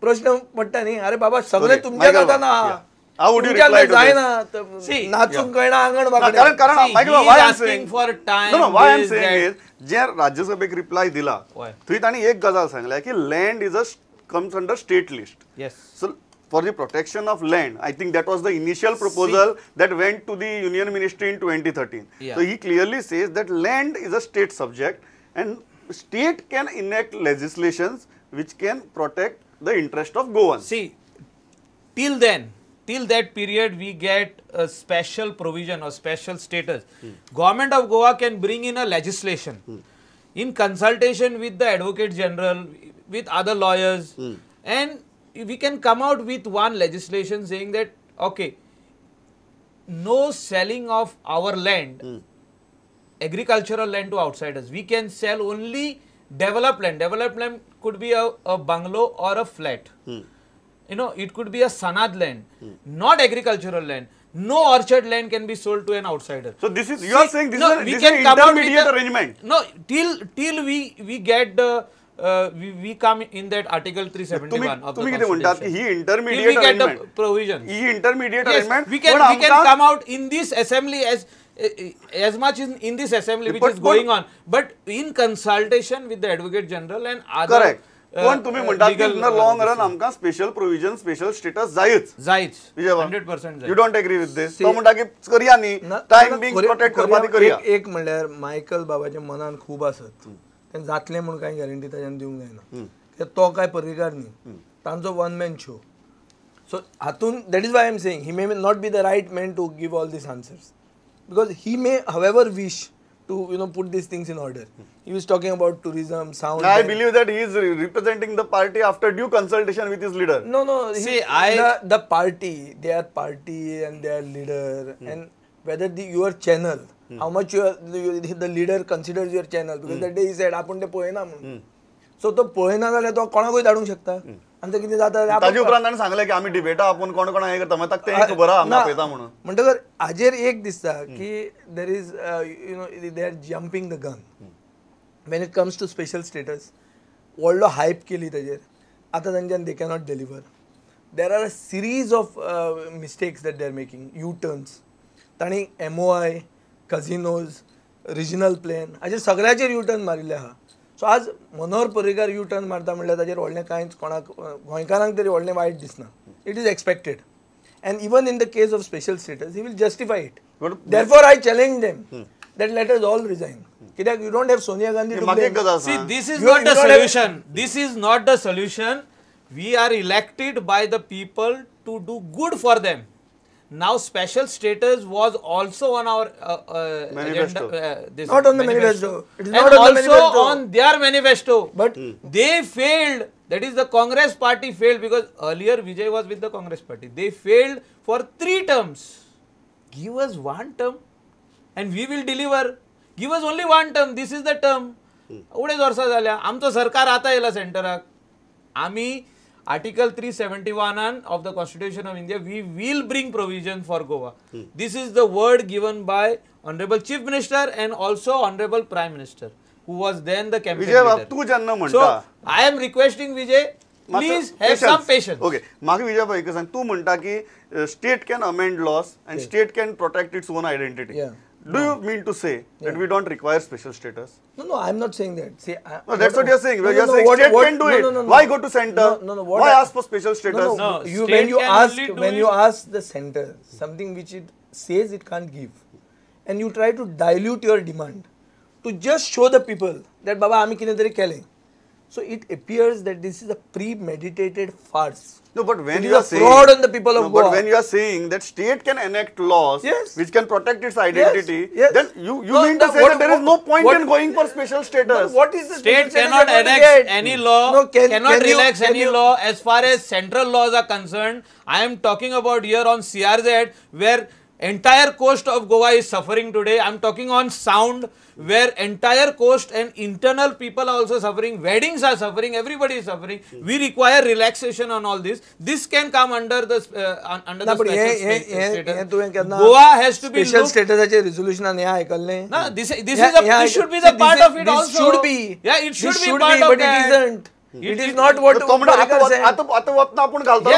प्रश्न पडटा न्ही. अरे बाबा सगळे तुमच्या हातान आहा, जायना नाचूंक कळना आंगण. कारण जे राज्यसभेक रिप्लाय दिला थंय तांणी एक गजाल सांगल्या की land is a comes under state list. So for the protection of land, I think that was the initial proposal that went to the Union Ministry in 2013. Yeah. So he clearly says that land is a state subject and state can enact legislations which can protect the interest of Goans. See, till then, till that period we get a special provision or special status. Government of Goa can bring in a legislation in consultation with the Advocate General, with other lawyers, and we can come out with one legislation saying that, okay, no selling of our land, agricultural land to outsiders. We can sell only developed land. Developed land could be a bungalow or a flat. You know, it could be a sanad land, not agricultural land. No orchard land can be sold to an outsider. So this is, you are saying this is an intermediate arrangement. No, till we get the we come in that Article 371 of the Constitution. He intermediate we get the provision. He intermediate arrangement. We can come out in this assembly as much in this assembly which is going on, but in consultation with the Advocate General and other. Correct. पण तुम्ही म्हणतात की in long run आमकां special provision special status जायच जायच 100%. You don't agree with this? तो म्हणटा की करया न्ही, टायम बीइंग प्रोटेक्ट करपा ती करया. एक म्हणल्यार मायकल बाबाच्या मनान खूब आसत, तें जातलें म्हूण कांय गॅरंटी ताच्यान दिवंक जायना, कित्याक तो कांय पर्रीकार न्ही, तांचो वन मॅन शो. सो हातून that is why I am saying he may not be the right man to give all these answers, because he may however wish to, you know, put these things in order. He was talking about tourism, sound. I believe that he is representing the party after due consultation with his leader. No, no. See, the party, their party and their leader, and whether your channel, how much the leader considers your channel, because that day he said, "Aapun te poyna म्हणून." So तो पळयना जाल्यार तो कोणाकूय धाडूंक शकता. आनी कितें जाता ताजे उपरांत ताणें सांगलें की आमी डिबेटा आपूण कोण कोण हें करता, मागीर ताका तें खबर आहा आमी आपयता म्हणून. म्हणटकर हाजेर एक दिसता की there is, you know, they are jumping the gun when it comes to special status. व्हडलो हायप केली ताजेर, आतां तांच्यान they cannot deliver. There are a series of mistakes that they are making, U turns. तांणी MOI, casinos, regional plan हाजेर सगळ्याचेर U turn मारिल्ले आहा. So आज Manohar Parrikar U turn मारता म्हणल्यार ताजेर व्हडलें कांयच कोणाक, गोंयकारांक तरी व्हडलें वायट दिसना. It is expected, and even in the case of special status he will justify it. Therefore I challenge them that let us all resign. कित्याक you don't have Sonia Gandhi to blame. See, this is not the solution. This is not the solution. We are elected by the people to do good for them. Now special status was also on our manifesto. Agenda, this not on the manifesto. It is and not on also the manifesto. On their manifesto. But they failed. That is, the Congress party failed, because earlier Vijay was with the Congress party. They failed for 3 terms. Give us 1 term and we will deliver. Give us only 1 term. This is the term. उडेच वर्सां जाल्या आमचो सरकार आतां येयला सेंटराक. आमी Article 371 of the Constitution of India, we will bring provision for Goa. This is the word given by Honorable Chief Minister and also Honorable Prime Minister, who was then the campaign leader. So, I am requesting Vijay, please have some patience. Okay, म्हाका विजय भाई एक सांग, तू म्हणटा की state can amend laws and state can protect its own identity. Do you mean to say that we don't require special status? No, no, I am not saying that. See, no, that's what you are saying. You are saying state can do it. No, no, no. Why go to center? No, no, no. Why ask for special status? No, no. When you ask, when you ask the center something which it says it can't give, and you try to dilute your demand to just show the people that Baba आमी कितें तरी केलें. So it appears that this is a premeditated farce. No, but when it you is are a saying fraud on the people of no, Goa. But when you are saying that state can enact laws, yes, which can protect its identity, yes, yes, then you no, mean to say that there is no point in going for special status. What is the state cannot enact any law, no, cannot relax any law as far as central laws are concerned. I am talking about here on CRZ, where entire coast of Goa is suffering today. I am talking on sound, where entire coast and internal people are also suffering, weddings are suffering, everybody is suffering. We require relaxation on all this. This can come under the under the special status. Goa has to be special status resolution. No, this is a, this should be the part of it also. Should be. Yeah, it should be part of but that. It isn't. It is not what तो आता वतना आपूण घालतलो.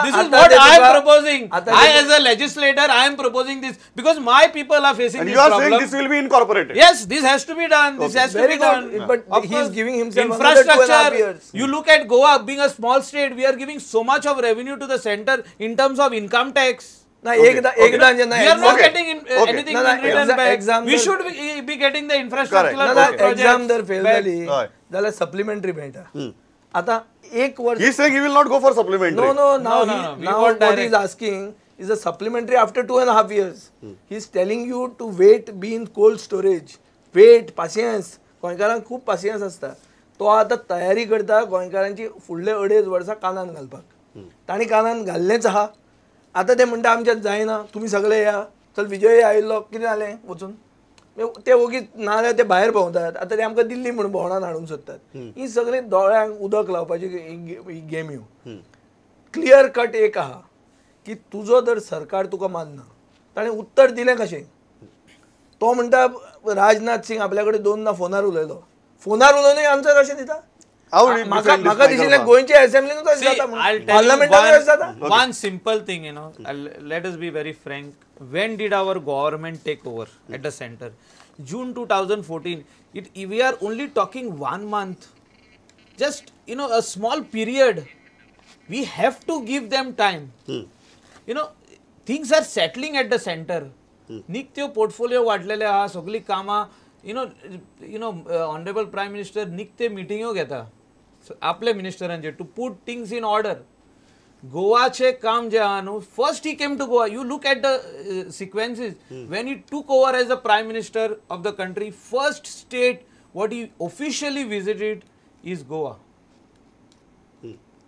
This is what I am proposing. I as a legislator I am proposing this because my people are facing this problem. You are saying this will be incorporated. Yes, this has to be done. This has to be done. But he is giving himself infrastructure. You look at Goa being a small state, we are giving so much of revenue to the center in terms of income tax. ना एकदा we are not getting anything in return back. We should be getting the infrastructure. Exam जर fail जाली जाल्यार supplementary मेळटा. आता एक वर्ष he saying he will not go for supplementary. No no, now now what he is asking is a supplementary after 2.5 years. He is telling you to wait, be in cold storage, wait, पासियेंस. गोंयकारांक खूब पासियेंस आसता. तो आतां तयारी करता गोंयकारांची फुडले 2.5 वर्सां कानान घालपाक. तांणी कानान घाल्लेंच आहा. आतां ते म्हणटा आमच्यान जायना, तुमी सगळे या, चल विजय आयिल्लो, कितें जालें वचून ते ओगीच नाजाल्यार ते भायर भोंवतात. आतां ते आमकां दिल्ली म्हूण भोंवणान हाडूंक सोदतात. ही सगळी दोळ्यांक उदक लावपाची ही गेम. ह्यो क्लियर कट एक आहा की तुजो जर सरकार तुका मानना, ताणें उत्तर दिलें कशें? तो म्हणटा राजनाथ सिंग आपल्या कडेन 2 फोनार उलयलो. फोनार उलोवन आन्सर कशें दिता? म्हाका दिशिल्लें गोंयचे असेंब्लीन जाता, पार्लमेंटान जाता. One simple thing, you know, let us be very frank. When did our government take over at the center? June 2014. We are only talking 1 month. Just, you know, a small period. We have to give them time. You know, things are settling at the center. निकत्यो portfolio वाडलेले आहा, सगळी कामां. You know, Honorable Prime Minister निकते मिटिंग्यो घेता आपले मिनिस्टरांचे to put things in order. गोवाचे काम जे आहा न्हू, first he came to Goa. You look at the sequences. When he took over as the Prime Minister of the country, first state what he officially visited is Goa.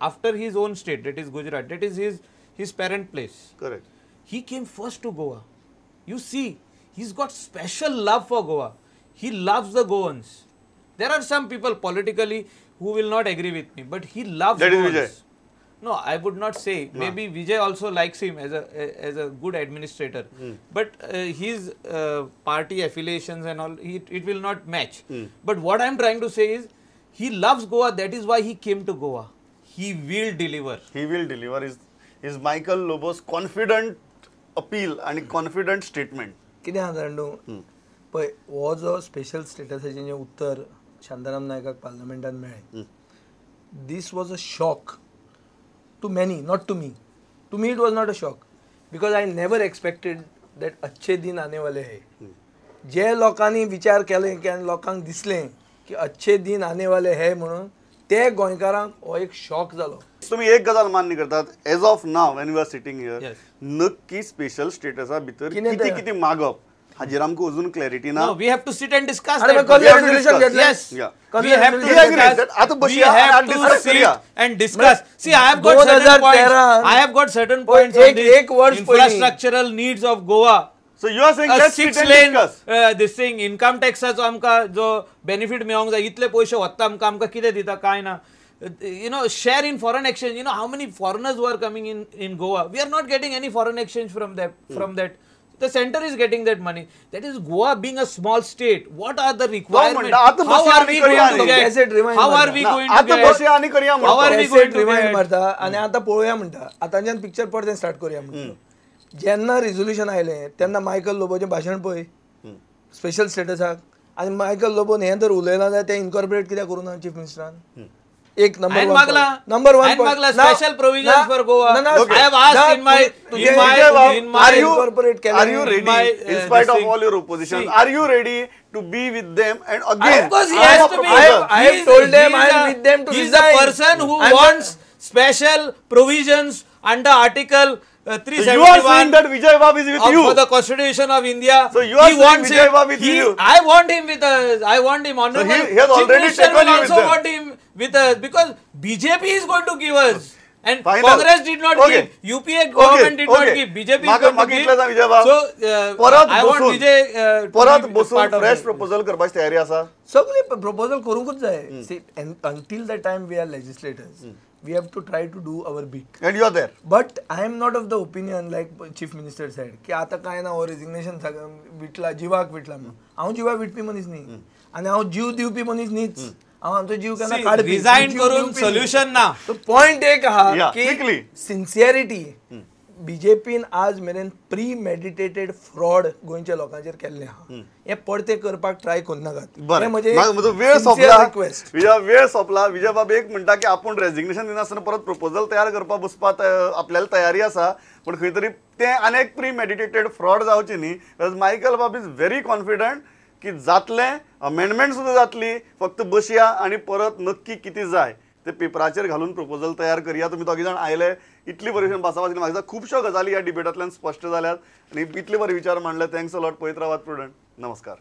After his own state, that is Gujarat, that is his parent place. Correct. He came first to Goa. You see, he's got special love for Goa. He loves the Goans. There are some people politically who will not agree with me, but he loves that Goans. Is Vijay. No, I would not say. No. Maybe Vijay also likes him as a good administrator. But his party affiliations and all, it will not match. But what I am trying to say is, he loves Goa. That is why he came to Goa. He will deliver. He will deliver is Michael Lobo's confident appeal and confident statement. कितें आसा जाणा तूं, पळय हो जो special स्टेटसाचें जें उत्तर शांताराम नायकाक पार्लमेंटान मेळ्ळें, this was a shock to many, not to me. To me it was not a shock because I never expected that अच्छे दिन आने वाले है. जे लोकांनी विचार केले की आनी लोकांक दिसलें की अच्छे दिन आने वाले है म्हणून, ते गोंयकारांक हो एक शॉक जालो. तुमी एक गजाल मान्य करतात, as of now when we are sitting here, नक्की स्पेशल स्टेटसा भितर कितें कितें मागप हाजेर आमकां अजून क्लॅरिटी ना. We have to sit and discuss. Yes, we have to discuss and discuss. See, I have got certain points. I have got certain points on the infrastructural needs of Goa. So you are saying let's sit and discuss. This thing, income taxाचो आमकां जो benefit मेळोंक जाय, इतले पयशे वता आमकां, आमकां कितें दिता कांय ना. You know, share in foreign exchange. You know how many foreigners who are coming in Goa. We are not getting any foreign exchange from that. From that, the center is getting that money. That is Goa being a small state. What are the requirements? How are we going to get? How are we going to get? How are we going to get? मारता आनी आतां पळोवया म्हणटा, आतांच्यान picture परतें start करूया म्हणटा. जेन्ना resolution आयलें तेन्ना मायकल लोबोचें भाशण पळय स्पेशल स्टेटसाक, आनी मायकल लोबोन हें जर उलयलां जाल्यार तें इनकॉर्पोरेट कित्याक करूं ना चीफ मिनिस्टरान? एक number one, number one special provisions for Goa. I have asked in my incorporate. Are you ready, in spite of all your opposition, are you ready to be with them? And again, of course he has to be. I have told them I am with them to resign. He is the person who wants special provisions under Article 371. So you are saying that Vijay Babu is with you for the Constitution of India. So you are saying Vijay Babu with you. I want him with us. I want him. Honorable so he has already Chief Minister taken will you with also them. Want him with us because BJP is going to give us. And Final. Congress did not give. UPA government did not give. BJP is going to give. So I want Vijay परत बसून fresh proposal करपाची तयारी आसा. सगळे proposal करूंकच जाय. See, until the time we are legislators, we have to try to do our bit. And you are there. But I am not of the opinion like Chief Minister said की आता काय ना हो resignation विटला, जिवाक विटला म्हणून. हांव जिवाक विटपी मनीस न्ही आनी हांव जीव दिवपी मनीस न्हीच. हांव आमचो जीव केन्ना काडपी, रिजायन करून सोल्युशन ना. पॉयंट एक आहा की सिन्सियरिटी बीजेपीन आज मेरेन प्री मेडिटेटेड फ्रॉड गोंयच्या लोकांचेर केल्लें आहा, हें परतें करपाक ट्राय करनाकात. म्हजो वेळ सोंपला, वेळ सोंपला. विजय बाब एक म्हणटा की आपूण रेजिग्नेशन दिनासतना परत प्रपोजल तयार करपाक बसपाक आपल्याला तयारी आसा, पूण खंय तरी तें आनी एक प्री मेडिटेटेड फ्रॉड जावचें न्ही. मायकल बाब is very confident की जातलें, अमेंडमेंट सुद्दां जातली, फक्त बसया आनी परत नक्की कितें जाय ते पेपराचेर घालून प्रपोजल तयार करया. तुमी दोगी जाण आयले, इतली बरी भासाभास केली, म्हाका खुबश्यो गजाली ह्या डिबेटांतल्यान स्पश्ट जाल्यात आनी इतले बरे विचार मांडले. Thanks a lot. पळयत रावात प्रुडंट. नमस्कार.